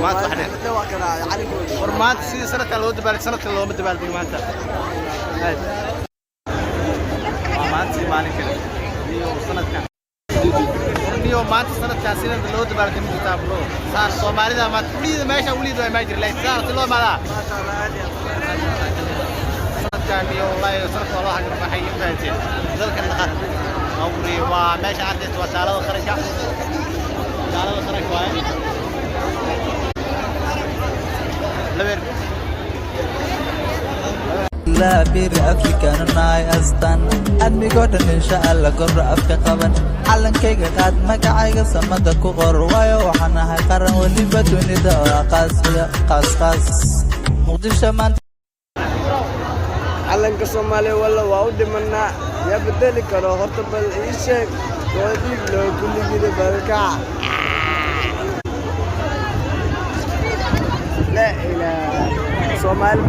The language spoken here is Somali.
Maanta wax dheer. War maanta sidii sanadkan loo dabaaldego, sanadkan looma dabaaldego maanta. Aad. Waa maanta maalin kale iyo sanadkan iyo maanta sanadkan sida loo dabaaldego ma jirtaa, bro. Saar Soomaalida maanta weligeeda meesha weligeeda waa imaan jiray, laakiin saar si loo imaadaa sanadkan iyo wallahi sanadka waa loo hagar baxay, ma fahanteen? Dalkan dhaqa awri waa meesha arkaysa, waa taalada qaranka, taalada qaranka waaye. Labeer. Biri Afrikana nahay, astaan admigoo dhan, insha Alla korra afka qaban. Calankayga qaad, magacayga samada ku qor, waayo waxaan ahay qaran weliba dunida oo qaasiya qaasqaas Muqdisho maanta. Calanka Soomaaliya walla waa u dhimanaa, yaa bedeli karo? Horta bal ii sheeg. Waa dhiig loo kulligida balkac. Laa ilaaha, Soomaali.